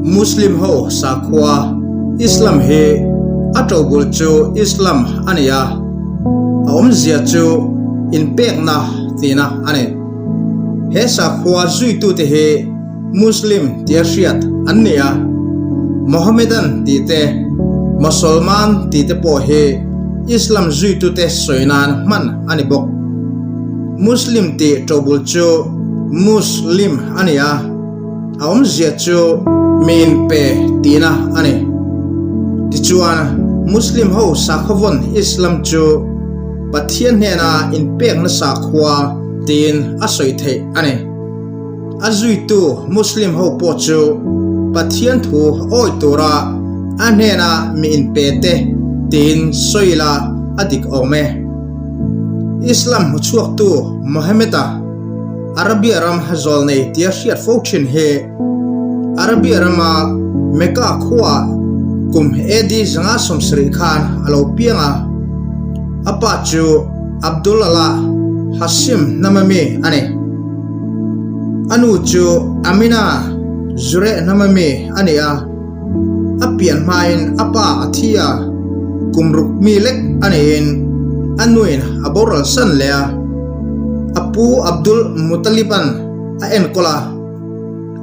Muslim ho sakhua Islam hi a tobul chu Islam a ni a, a awmzia chu inpekna tihna a ni. He sakhua zuitute hi Muslim tia hriat an ni a, Mohammedan tih te, Mosolman tih te pawh hi Islam zuitute sawi nan hman a ni bawk. Muslim tih tobul chu Mus-lim a ni a, a awmzia chu mi inpe tihna a ni. Tichuan, Muslim ho sakhawvawn Islam chu Pathian hnena inpekna sakhua tiin a sawi theih a ni. A zuitu Muslim ho pawh chu Pathian thu awi tura a hnena mi inpe te tiin sawi la a dik awm e. Islam hmuchhuaktu Mohammed-a Arabia ram zawlnei tia hriat fo thin hi Arabia rama Mecca khuaah kum AD 570 khan a lo piang a, a pa chu Abdullah Hashim hnama mi a ni. A nu chu Amina Zureh hnama mi a ni a, a pian hmain a pa a thi a, kum ruk mi lek a niin a nuin a boral san leh a, a pu Abdul Muttalib-a'n a enkawl a.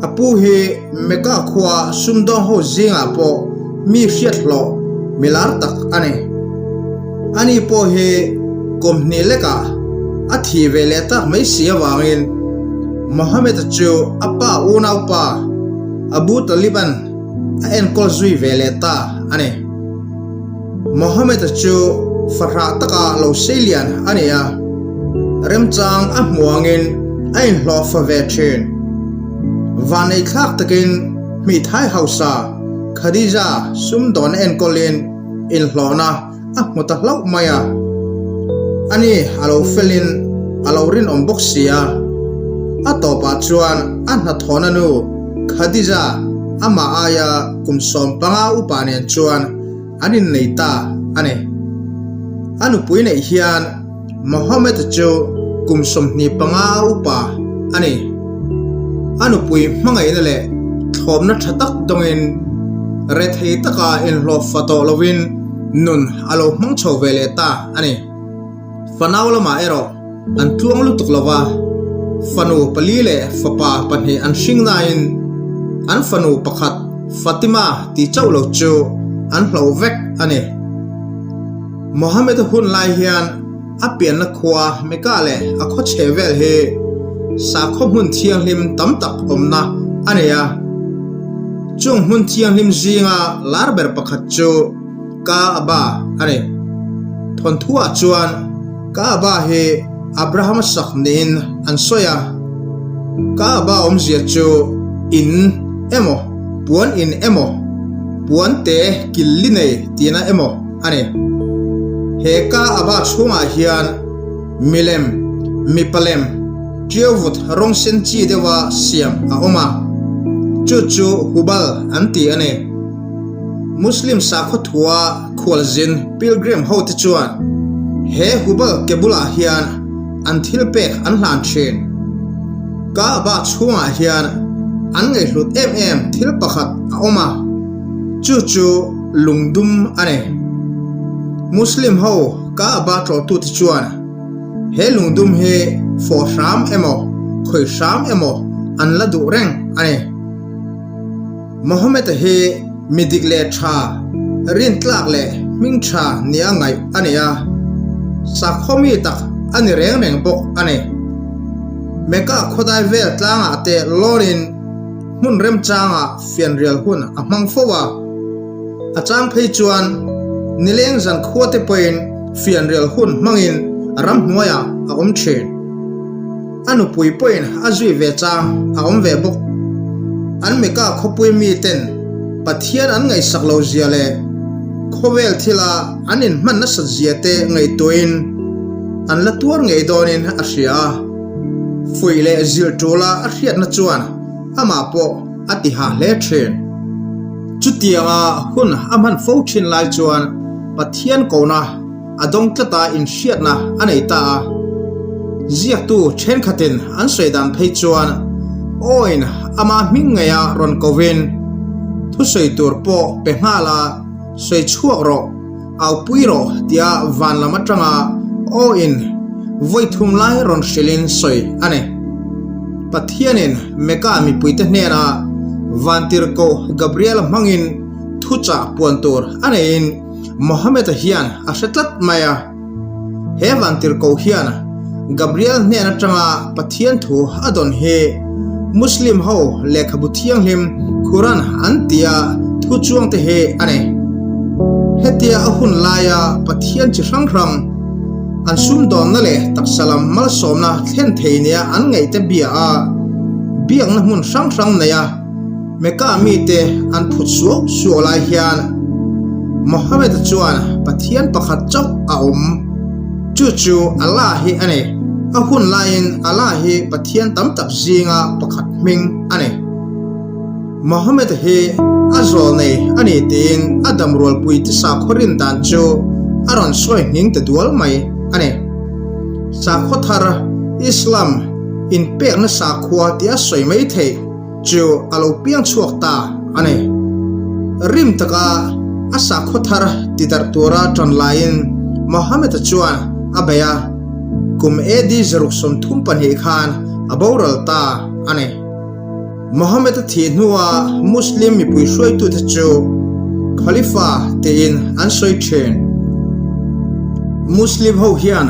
A pu hi Mecca khua sumdawng ho zingah pawh mi hriat hlawh mi lar tak a ni. Ani pawh hi kum hnih lekah a thi ve leh tak mai si avangin Mohammed-a chu a pa unaupa Abu Talib-a'n a enkawl zui ve leh ta a ni. Mohammed-a chu fahrah taka lo seilian a ni a, remchang a hmu angin a inhlawh fa ve thin. Vanneithlak takin hmithai hausa Khadija sumdawn enkawlin inhlawhna a hmu ta hlauh mai a. Ani a lo felin a lo rinawm bawk si a. A tawpah chuan a hnathawhna nu Khadija amah aia kum 15 upa nen chuan an innei ta a ni. A nupui neih hian Mohammed chu kum 25 upa a ni. A nupui hmangaihna leh thlawmna tha tak dawngin rethei taka inhlawh fa tawh lovin nun a lo hmang chho ve leh ta a ni. Fanau lamah erawh an tluang lutuk lo va, fanu pali leh fapa pahnih an hring nain an fanu pakhat Fatima tih chauh lo chu an hloh vek a ni. Mohammed-a hun lai hian a pianna khua Mecca leh a khaw chhe vel hi sakhaw hmun thianghlim tam tak awmna a nei a. Chung hmun thianghlim zinga lar ber pakhat chu Kaaba a ni. Thawnthuah chuan Kaaba hi Abraham-a sak niin an sawi a. Kaaba awmzia chu in emaw, puan in emaw, puan te kil li nei tihna emaw a ni. He Kaaba chhungah hian milem, mipa lem, tiauvut rawng sen chi deuha siam a awm a, chu chu Hubal an ti a ni. Muslim sakhaw thua khualzin pilgrim hote chuan he Hubal ke bulah hian an thil pek an hlan thin. Kaaba chhungah hian an ngaihhlut em em thil pakhat a awm a, chu chu lungdum a ni. Muslim ho Kaaba tlawhtute chuan he lungdum hi fawh hram emaw khawih hram emaw an la duh reng a ni. Mohammed-a hi mi dik leh tha, rintlak leh hming tha nia ngaih a ni a, sakhaw mi tak a ni reng reng bawk a ni. Mecca khawdai vel tlangah te lawnin hmun remchangah fianrial hun a hmang fo a, a chang phei chuan nileng zan khua te pawhin fianrial hun hmangin ramhnuaiah a awm thin. A nupui pawhin a zui ve chang a awm ve bawk. An Mecca khawpui miten Pathian an ngaihsak lo zia leh khawvel thila an inhman nasat zia te ngaihtuahin an la tuar ngei dawnin a hria a. Fuih leh zilh tula a hriatna chuan amah pawh a ti hah hle thin. Chutianga hun a hman fo thin lai chuan Pathian kona a dawng tlata inhriatna a nei ta a. Ziaktu thenkhatin an sawi dan phei chuan Awiin ama hming ngeia rawn kovin, Thusawi tur pawh pe nghal a, sawi chhuak rawh, aupui rawh tia van lam atanga aw in vawi thum lai rawn hrilhin sawi a ni. Pathianin Mecca mipuite hnena Vantirhkoh Gabriela hmangin thuchah puan tur a neiin Mohammed-a hian a hre tlat mai a. He vantirhkoh hian Gabriel hnen atanga Pathian thu a dawn hi Muslim ho lehkhabu thianghlim Quran an tia thu chuang te hi a ni. Hetia a hun laia Pathian chi hrang hrang an sumdawnna leh taksa lam malsawmna thlen thei nia an ngaihte bia a biakna hmun hrang hrang nei a, Mecca mite an phut suau suau lai hian Mohammed-a chuan Pathian pakhat chauh a awm. Chu chu Allah hi a ni. A hun laiin Allah hi Pathian tam tak zinga pakhat hming a ni. Mohammed-a hi a zawl nei a ni tiin a damrualpuite sakhaw rin dan chu a rawn sawi hning ta dual mai a ni. Sakhaw thar, Islam, inpekna sakhua tia sawi mai theih. Chu a lo piang chhuak ta a ni. Rim taka a sakhaw thar ti darh tura tan laiin Mohammed-a chuan a bei a, kum AD 62 khan a boral ta a ni. Mohammed-a thih hnua Muslim mipui hruaitute chu Khalifa tiin an sawi thin. Muslim ho hian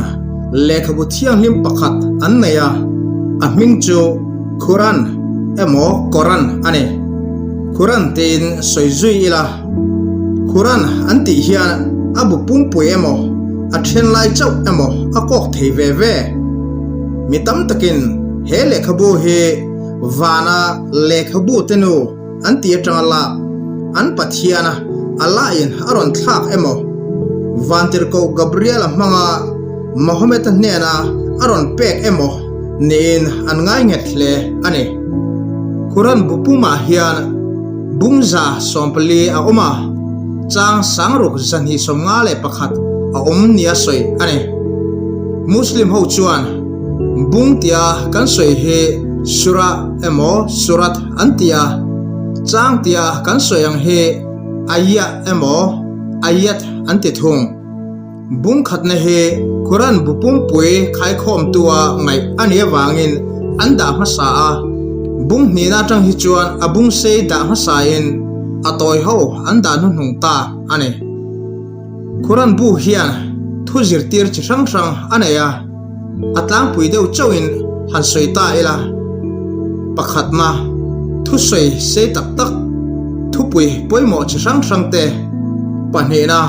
lehkhabu thianghlim pakhat an nei a, a hming chu Quran emaw Koran a ni. Quran tiin sawi zui ila, Quran an tih hian a bu pumpui emaw, a then lai chauh emaw a kawk thei ve ve. Mi tam takin he lehkhabu hi vana lehkhabu te nu an ti atanga lak, an Pathiana Allah in a rawn thlak emaw, Vantirhkoh Gabriel-a hmanga Mohammed-a hnena a rawn pek emaw niin an ngai nghet hle a ni. Quran bu pumah hian bungza 14 a awm a, chang sangruk 251 a awm nia sawi a ni. Muslim ho chuan bung tia kan sawi hi surah emaw surat an ti a, chang tia kan sawi ang hi ayah emaw ayat an ti thung. Bung khatna hi Quran bu pumpui khaikhawmtua ngaih a nih avangin an dah hmasa a, bung hnihna atang hi chuan a bung sei dah hmasain a tawi ho an dah hnuhnung ta a ni. Quran bu hian thu zirtir chi hrang hrang a nei a, a tlangpui deuh chauhin han sawi ta ila. Pakhatna, thusawi sei tak tak, thupui pawimawh chi hrang hrang te. Pahnihna,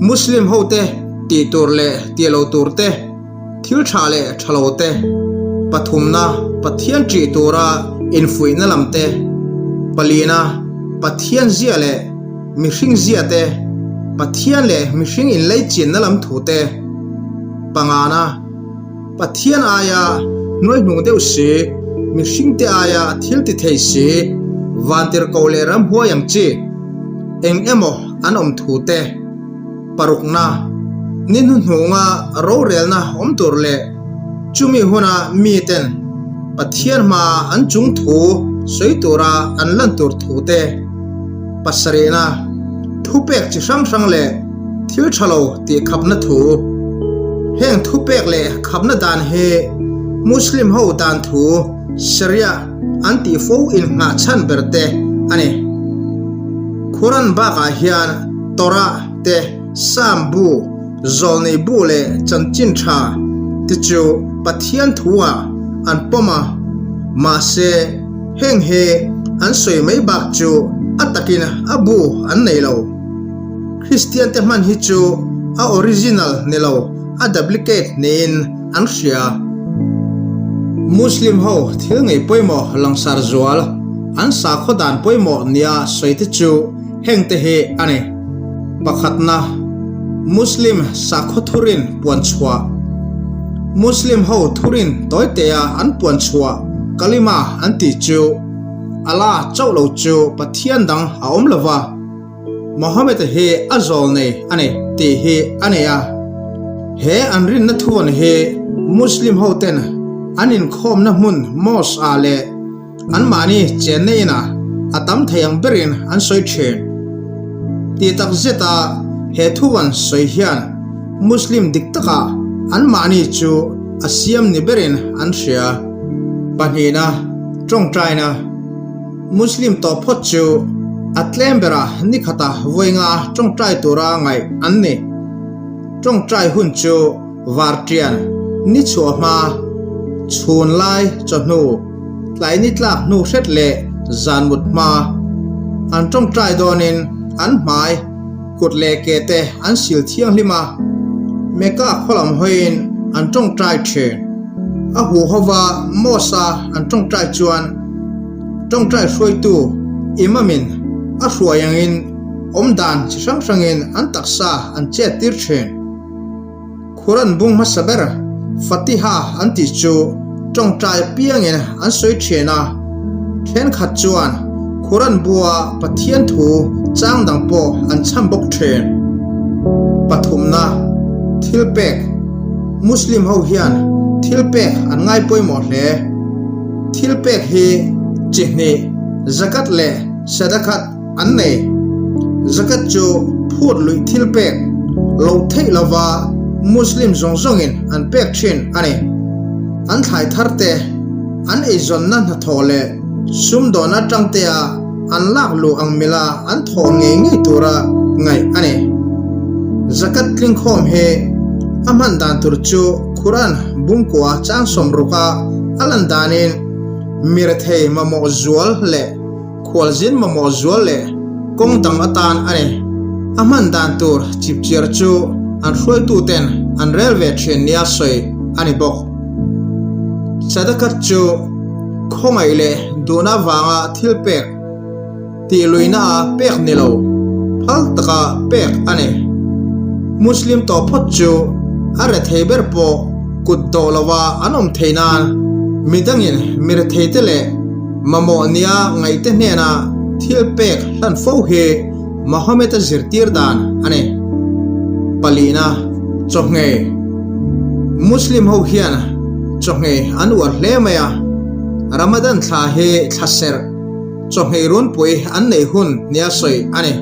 Muslim hote tih tur leh tih lo tur te, thil tha leh tha lo te. Pathumna, Pathian ṭih tura infuihna lam te. Palina, Pathian zia leh mihring zia te, Pathian leh mihring inleichinna lam thu te. Pangana, Pathian aia hnuaihnung deuh si, mihringte aia thil ti thei si, vantirhkoh leh ramhuai ang chi eng emaw an awm thu te. Parukna, Ni hnuhnunga rorelna awm tur leh chumi huna miten Pathian hmaa an chung thu sawi tura an lan tur thu te. Pasarihna, Thupek chi hrang hrang leh thil tha lo tih khapna thu. Heng thupek leh khapna dan hi Muslim ho dan thu Sharia an tih fo innghah chhan ber te a ni. Quran bakah hian Torah te, Psalm bu, Zawlnei bu leh Chanchin Tha te chu Pathian thu-ah an pawm a, mahse, Heng hi an sawi mai bak chu a takin a bu an nei lo. Kristian te hman hi chu a original ni lo, a duplicate niin an hria. Muslim ho thil ngei pawimawh langsar zual, an sakhaw dan pawimawh nia sawi te chu heng te hi a ni. Pakhatna, Muslim sakhaw thurin puan chhuah. Muslim ho thurin tawitea an puan chhuah Kalima an tih chu Allah chauh lo chu Pathian dang a awm lo va, Mohammed-a hi a zawl nei a ni tih hi a nei a. He an rinna thuan hi Muslim ho ten an inkhawmna hmun mosque ah leh Anmahni chenna inah a tam thei ang berin an sawi thin. Tih tak zeta he thu an sawi hian Muslim dik takah anmahni chu a siam ni berin an hria. Pahnihna, tawngtaina. Muslim tawh phawt chu a tlem berah ni khata vawi nga tawngtai tura ngaih an ni. Tawngtai hun chu vartian, ni chhuah hma, chhun lai chawhnu, tlai ni tlak hnu hret leh zan mut hma. An tawngtai dawnin an hmai, kut leh ke te an sil thianghlim a, Mecca khaw lam hawiin an tawngtai thin. A huhova Mosque-a an tawngtai chuan tawngtai hruaitu Imam-in a hruai angin awmdan chi hrang hrangin an taksa an chet tir thin. Quran bung hmasa ber Fatiha an tih chu tawngtai apiangin an sawi thin a, thenkhat chuan Quran bua Pathian thu chang dang pawh an chham bawk thin. Pathumna, Thilpek, Muslim ho hian thilpek an ngai pawimawh hle. Thilpek hi chi hnih, zakat leh sadaqat, an nei. Zakat chu phut luih thil pek lo theih lova Muslim zawng zawngin an pek thin a ni. An thlai thar te, an eizawnna hnathawh leh sumdawn atang tea an lak luh ang mila an thawh ngei ngei tura ngaih a ni. Zakat tlingkhawm hi a hman dan tur chu Quran bungkua chang sawmruka a lan danin mirethei mamawh zual leh Khualzin mamawh zual leh kawng dang atan a ni. A hman dan tur chipchiar chu an hruaituten an rel ve thin nia sawi a ni bawk. Sadaqat chu khawngaih leh duhna vanga thil pek tih luihna a pek ni lo, phal taka pek a ni. Muslim tawh phawt chu a rethei ber pawh kut dawh lova an awm thei nan midangin mi retheite leh Mamawh nia ngaihte hnena thil pek hlan fo hi Mahomet-a zirtir dan a ni. Palina, Chawhngei Muslim ho hian chawhngei an uar hle mai a, Ramadan thla hi thla serh chawhngei runpui an neih hun nia sawi a ni.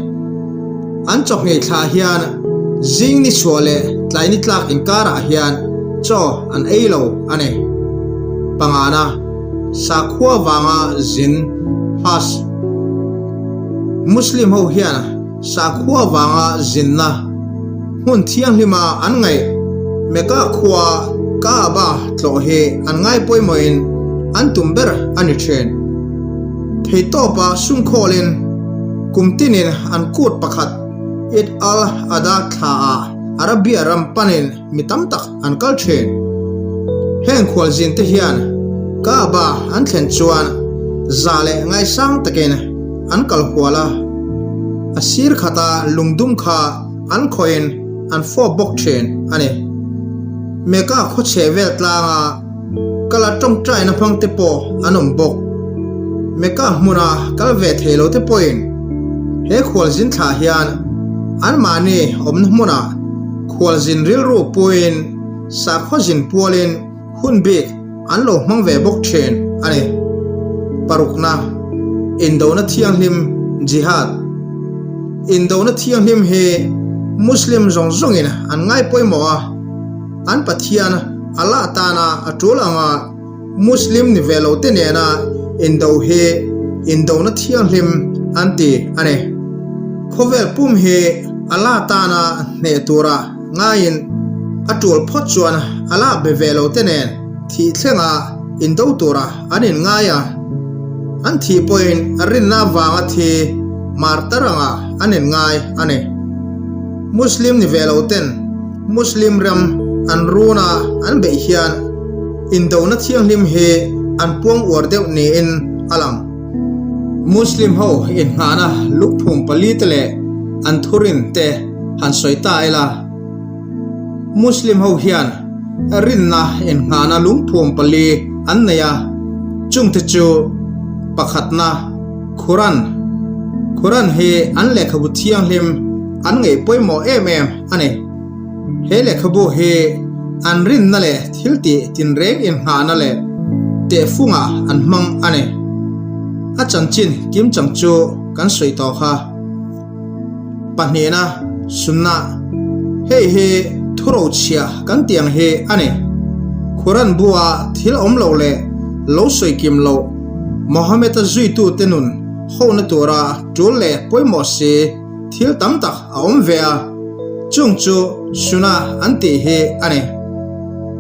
An chawhngei thla hian zing ni chhuah leh tlai ni tlak inkarah hian chaw an ei lo a ni. Pangana. Sakhua vanga zin, Hajj, Muslim ho hian sakhua vanga zinna hmun thianghlima an ngaih Mecca khua Kaaba tlawh hi an ngai pawimawhin an tum ber a ni thin. Theitawpa sumkhawlin kum tinin an kut pakhat Eid al-Adha thlaah Arabia ram panin mi tam tak an kal thin. Heng khualzin te hian Kaaba an thlen chuan za leh ngaisang takin an kal hual a, a sir khata lungdum kha an khawhin an fawp bawk thin a ni. Mecca khawchhe vel tlanga kala tawngtaina hmang te pawh an awm bawk. Mecca hmuna kal ve thei lo te pawhin he khualzin thlah hian anmahni awmna hmunah Khualzin rilru puiin sakhaw zin pualin hun bik an lo hmang ve bawk thin a ni. Parukna, Indona thianghlim, Jihad. Indona thianghlim hi Muslim zawng zawngin an ngai pawimawh a, an Pathian Allah tana a tul anga Muslim ni ve lo te nena indo hi indona thianghlim an ti a ni. Khawvel pum hi Allah tana hneh tura ngaiin a tul phawt chuan Allah be ve lo te nen thih thlenga indo tura an inngai a. An thih pawhin rinna avanga thi martar anga an inngai a ni. Muslim ni ve lo ten Muslim ram an runa an beih hian Indona thianghlim hi an puang uar deuh niin a lang. Muslim ho inhnahna lukphum palite leh an thurin te han sawi ta ila. Muslim ho hian rinna inhnahna lungphum pali an nei a, chungte chu, Pakhatna, Quran. Quran hi an lehkhabu thianghlim an ngaih pawimawh em em a ni. He lehkhabu hi an rinna leh thil tih tinreng inngahna leh tehfungah an hmang a ni. A chanchin kimchang chu kan sawi tawh kha. Pahnihna, Sunnah, Hei hi thurochhiah kan tih ang hi a ni. Quran bu-a thil awm loh leh lo sawi kim loh Mohammed-a zuitute nun hona tura tul leh pawimawh si thil tam tak a awm ve a, chung chu Sunnah an tih hi a ni.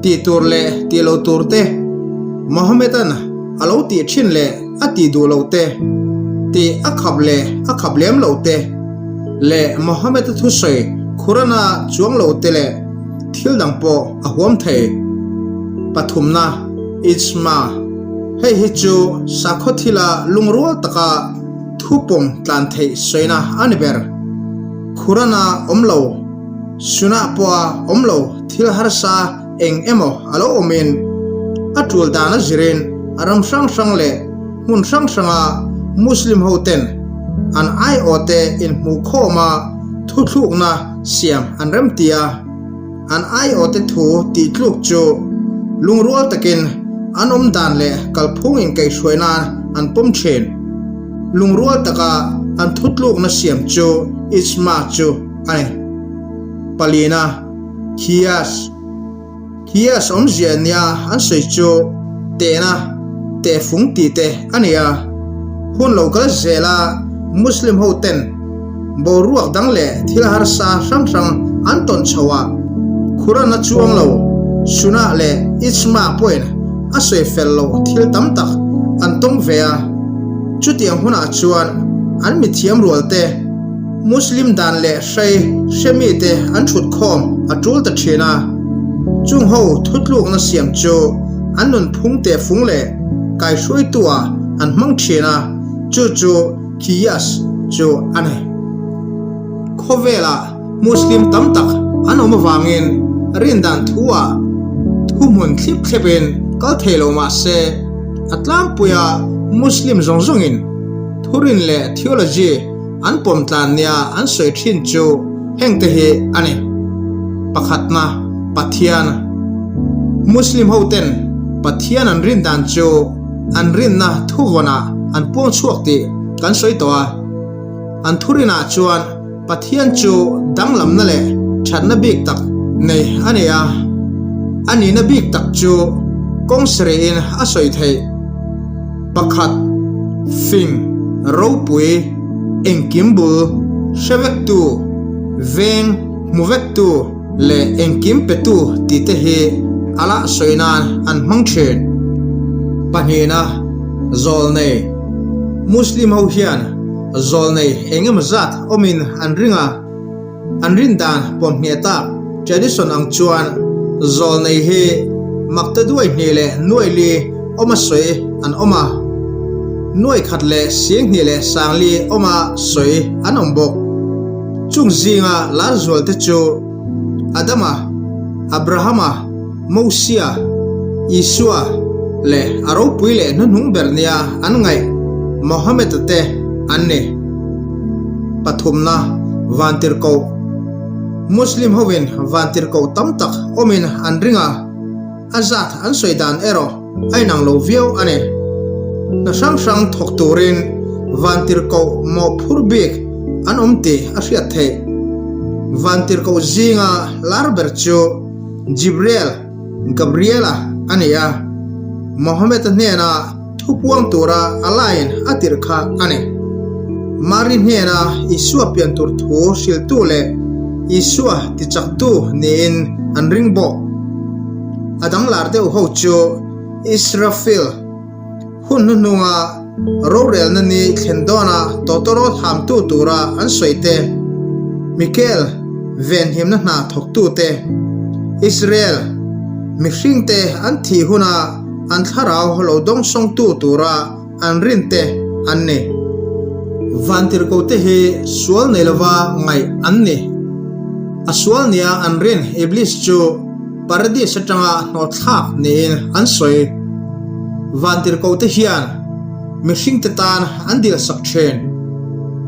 Tih tur leh tih lo tur te Mohammed-a'n a lo tih thin leh a tih duh loh te, tih a khap leh a khap lem loh te, leh Mohammed-a thusawi Quran-a chuang lo te leh thil dang pawh a huam thei. Pathumna, Ijma, Hei hi chu sakhaw thila lungrual taka thu pawm tlan theih sawina a ni ber. Quran-a awm lo, Sunnah pawha awm lo thil harsa eng emaw a lo awmin a tul dan a zirin a ram hrang hrang leh hmun hrang hranga Muslim ho ten an aiawhte inhmuhkhawma thuthlukna siam an remti a, an aiawhte thu tihtluk chu lungrual takin an awm dan leh kalphung inkaihhruai nan an pawm thin. Lungrual taka an thutlukna siam chu Ijma chu a ni. Palina. Qiyas Qiyas awmzia nia an sawi chu tehna, tehfung tih te a ni a. Hun lo kal zela Muslim ho ten boruak dang leh thil harsa hrang hrang an tawn chho a, Quran a chuang lo, Sunnah leh Ijma pawhin a sawi fel loh thil tam tak an tawng ve a. Chutiang hunah chuan an mithiam rual te, Muslim dan leh hrei hre mite an thut khawm a tul ta thin a, chung ho thutlukna siam chu an nunphung tehfung leh kaihruaitu ah an hmang thin a, chu chu Qiyas chu a ni. Khawvelah Muslim tam tak an awm avangin rindan thu ah thuhmun thlip thlepin kal thei lo mah se a tlangpuia Muslim zawng zawngin thurin leh theology An pawm tlan nia an sawi thin chu hengte hi a ni. Pakhatna, Pathian. Muslim hoten Pathian an rin dan chu an rinna thuvawnah an puang chhuak tih kan sawi tawh a. An thurinah chuan Pathian chu danglamna leh thatna bik tak nei a ni a. A nihna bik tak chu kawng sarih in a sawi theih. Pakhat, fing, ropui, engkim bul, hre vektu, veng, hmu vektu leh engkim petu tih te hi a lah sawi nan an hmang thin. Pahnihna, Zawlnei, Muslim ho hian zawlnei eng emaw zat awmin an ring a. An rin dan pawm hneh tak tradition ang chuan zawlnei hi makte duai hnih leh nuai li awma sawi an awm a, nuai khat leh sing hnih leh sang li awma sawi an awm bawk. Chung zinga lar zual te chu Adama, Abrahama, Mosia, Isua leh a ropui leh hnuhnung ber nia an ngaih Mohammed-a te an ni. Pathumna, Vantirhkoh. Muslim hovin vantirhkoh tam tak awmin an ring a, a zat an sawi dan erawh a inang lo viau a ni. Hna hrang hrang thawk turin vantirhkoh mawhphur bik an awm tih a hriat theih. Vantirhkoh zinga lar ber chu Jibreel, Gabriela, a ni a, Mohammed-a hnena thupuang tura Allah-in a tirh kha a ni. Mari hnena Isua pian tur thu hrilhtu leh Isua tichaktu niin an ring bawk. A danglar deuh ho chu Israfil, Hun hnuhnunga rorelna ni thlen dawna tawtawrawt hamtu tura an sawi te, Mikael venhimna hna thawktu te, Israel mihringte an thih huna an thlarau lo dawngsawngtu tura an rin te an ni. Vantirhkohte hi sual nei lova ngaih an ni. A sual nia an rin Iblis chu Paradis atanga hnawhthlak niin an sawi. Vantirhkohte hian mihringte tan an dilsak thin.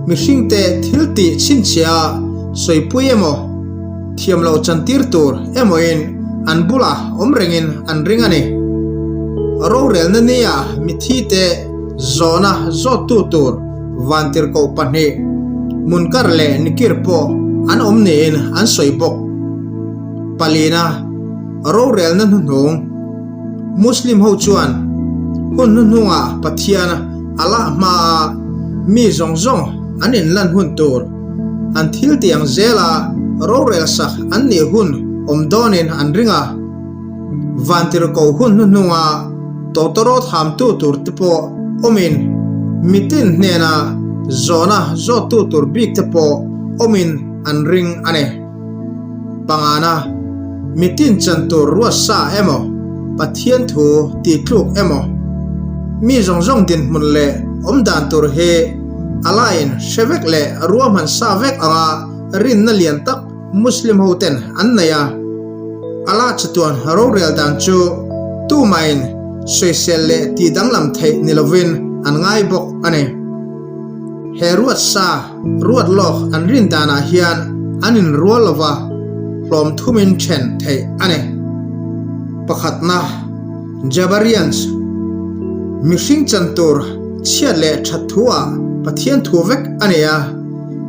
Mihringte thil tih chhinchhiah a sawipui emaw, thiam loh chantir tur emawin an bulah awm rengin an ring a ni. Rorelna nia mithite. Zawhna zawttu tur vantirhkoh pahnih, Munkar leh Nikir pawh an awm niin an sawi bawk. Palina, Rorelna hnuhnung, Muslim ho chuan hun hnuhnungah Pathian a lah hmaa mi zawng zawng an inlan hun tur an thil tih ang zela rorel sak an nih hun awm dawnin an ring a. Vantirhkoh hun hnuhnunga tawtawrawt hamtu tur te pawh awmin mitin hnena zawhna zawttu tur bik te pawh awmin an ring a ni. Pangana, mitin chan tur ruat sa emaw, Pathian thu tih tluk emaw, mi zawng zawng dinhmun leh awmdan tur hi a laiin hre vek leh ruahman sa vek anga rinna lian tak Muslim ho ten an nei a, Allah chatuan rorel dan chu tumahin sawisel leh tih danglam theih ni lovin an ngai bawk a ni. He ruat sa, ruat lawk an rin danah hian an inrual lova hlawm thumin then theih a ni. Pakhatna, Jabarians, Mihring chan tur chhiat leh that thu-ah Pathian thu vek a ni a,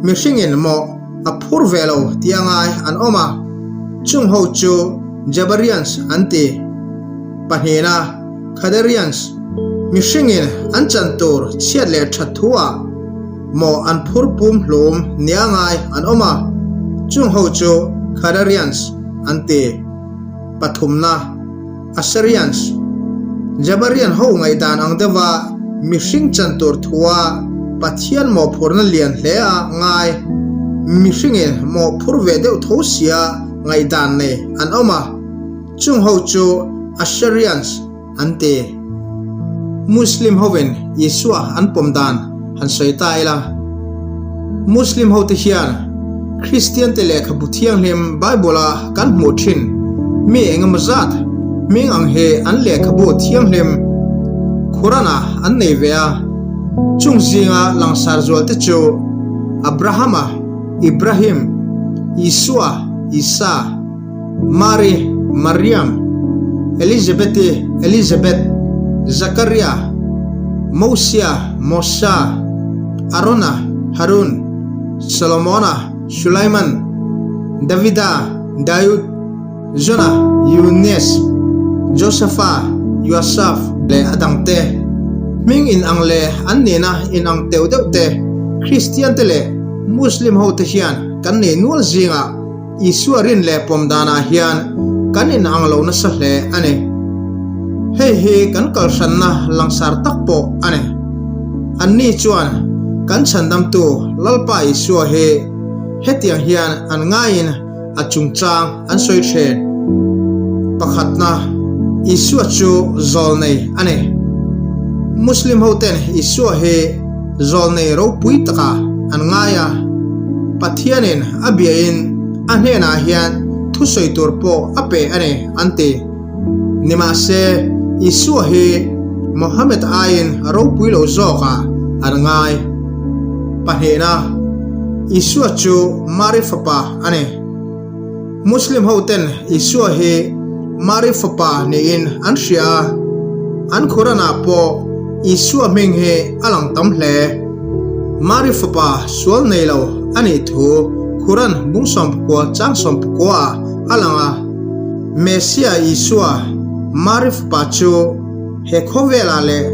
mihringin mawh a phur ve lo tih a ngai an awm a, chung ho chu Jabarians an ti. Pahnihna, Qadarians, mihringin an chan tur chhiat leh that thu ah maw an phur pum hlum nia ngai an awm a, chung ho chu Qadarians an ti. Pathumna. Assyrians, Jabarian ho ngaihdan ang deuha mihring chan tur thua Pathian mawhphurna lian hle a ngai, mihringin mawhphur ve deuh tho sia ngaihdan nei an awm a, chung ho chu Assyrians an ti. Muslim hovin Isua an pawm dan han sawi ta ila. Muslim hote hian Kristiante lehkhabu thianghlim Bible-a kan hmuh thin mi engemaw zat hming ang hi an lehkhabu thianghlim Quran-ah an nei ve a. Chung zinga langsar zualte chu Abrahama, Ibrahim, Isua, Isa, Mari, Mariam, Elizabeti, Elizabeth, Zakaria, Mosia, Mosha, Arona, Harun, Solomona, Sulaiman, Davida, Daud, Jona, Yunes, Josefa, Yuasaf leh a dangte. Hming inang leh an nihna inang teuh deuh te Kristiante leh Muslim hote hian kan nei nual zingah Isua rin leh pawm danah hian kan inang lo nasa hle a ni. Hei hi kan kalhranna langsar tak pawh a ni. Anni chuan kan chhandamtu Lalpa Isua hi hetiang hian an ngaiin a chungchang an sawi thin. Pakhatna, Isua chu zawlnei a ni. Muslim hoten Isua hi zawlnei ropui taka an ngai a, Pathianin a biain a hnenah hian thusawi tur pawh a pe a ni an ti. Nimahse, Isua hi Mohammed aiin ropui lo zawkah an ngai. Pahnihna, Isua chu Mari fapa a ni. Muslim ho ten Isua hi Mari fapa niin an hria a, an Quran ah pawh Isua hming hi a lang tam hle. Mari fapa sual nei lo a nih thu Quran bung sawmpakua chang sawmpakua ah a lang a. Messiah Isua, Mari fapa chu He khawvelah leh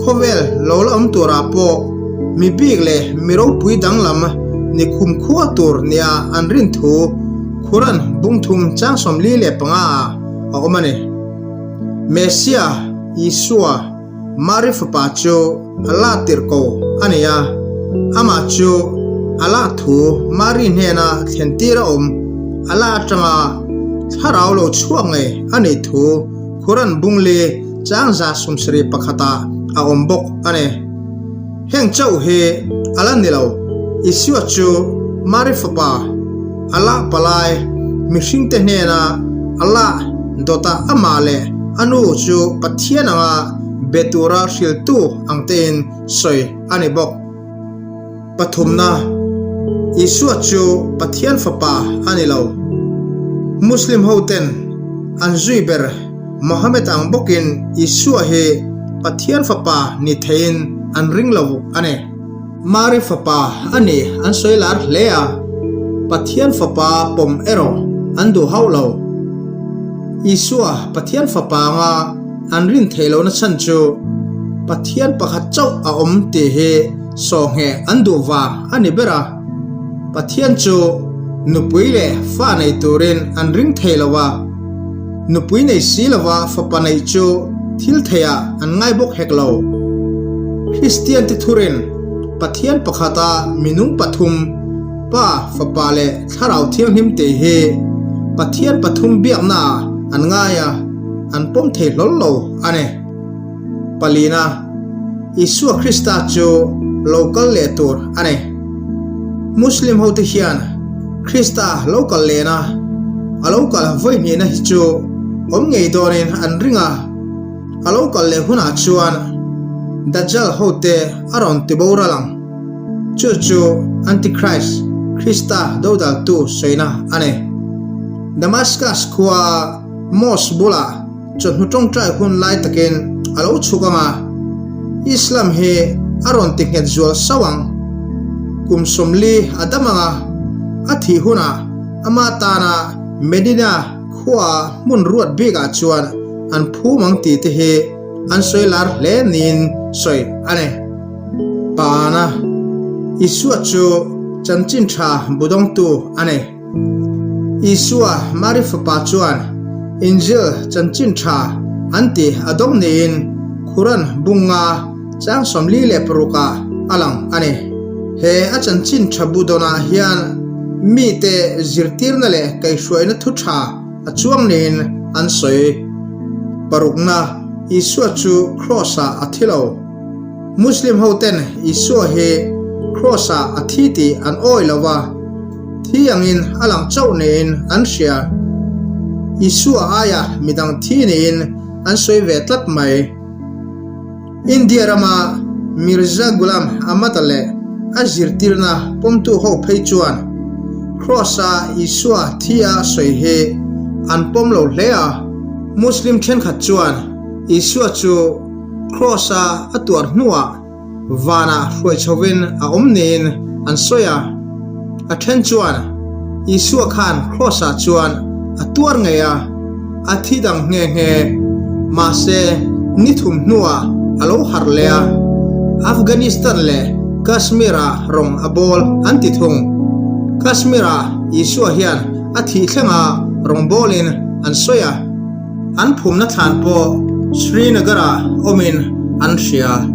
khawvel lo la awm turah pawh mi bik leh mi ropui danglam ni khum khua tur nia an rin thu Quran bungthum chang 45 ah a awm a ni. Messiah, Isua, Mari fapa chu Allah tirh ko a ni a, amah chu Allah thu Mari hnena thlen tir a awm Allah atanga thlarau lo chhuak ngei a nih thu Quran bungli chang 71 ah a awm bawk a ni. Heng chauh hi a la ni lo, Isua chu Mari fapa, Allah palai, mihringte hnena Allah dawtah amah leh a nu chu Pathian anga be tura hriltu ang tein sawi a ni bawk. Pathumna, Isua chu Pathian fapa a ni lo. Muslim hoten an zui ber Mohammed ang bawkin Isua hi Pathian fapa ni theiin an ring lo a ni. Mari fapa a nih an sawi lar hle a, Pathian fapa pawm erawh an duh hauh lo. Isua Pathian fapa anga an rin theih lohna chhan chu Pathian pakhat chauh a awm tih hi sawhngheh an duh vang a ni ber a. Pathian chu nupui leh fa nei turin an ring thei lo a, nupui nei si lova fapa neih chu thil theiah an ngai bawk hek lo. Kristiante thurin Pathian pakhata minung pathum, Pa, Fapa leh Thlarau Thianghlim tih hi Pathian pathum biaknaah an ngai a, an pawm thei hlawl lo a ni. Palina, Isua Krista chu lo kal leh tur a ni. Muslim hote hian Krista lo kal lehna, a lo kal vawihnihna hi chu awm ngei dawnin an ring a, a lo kal leh hunah chuan Dajjal hote a rawn ti boral ang. Chu chu Antichrist, Krista dodaltu sawina a ni. Damascus khua mosque bulah Chawhnu tawngtai hun lai takin a lo chhuk ang a, Islam hi a rawn ti nghet zual sauh ang. Kum 40 a dam ang a, a thih hunah ama tana Medina khua hmun ruat bikah chuan an phum ang tih te hi an sawi lar hle niin sawi a ni. Pana, Isua chu chanchin tha budawngtu a ni. Isua, Mari fapa chuan Injil, Chanchin Tha, an ti a dawng niin Quran bunga chang 46 ah a lang a ni. He a Chanchin Tha bu dawnah hian mite zirtirna leh kaihhruaina thu tha a chuang niin an sawi. Parukna, Isua chu Kraws-ah a thi lo. Muslim hoten Isua hi Kraws-ah a thi tih an awi lo va. Thi angin a lang chauh niin an hria. Isua aia midang thi niin an sawi ve tlat mai. India rama Mirza Ghulam Ahmad-a leh a zirtirna pawmtu ho phei chuan Kraws-a Isua thi a sawi hi an pawm lo hle a. Muslim thenkhat chuan Isua chu Kraws-a a tuar hnuah Vanah hruai chhovin a awm niin an sawi a. A then chuan Isua khan Kraws-ah chuan a tuar ngei a, a thi dang nghe nghe. Mahse, ni thum hnuah a lo harh leh a, Afghanistan leh Kashmir-ah rawng a bawl an ti thung. Kashmir-ah Isua hian a thih thlenga rawng bawlin an sawi a. An phumna thlan pawh Srinagar-ah awmin an hria.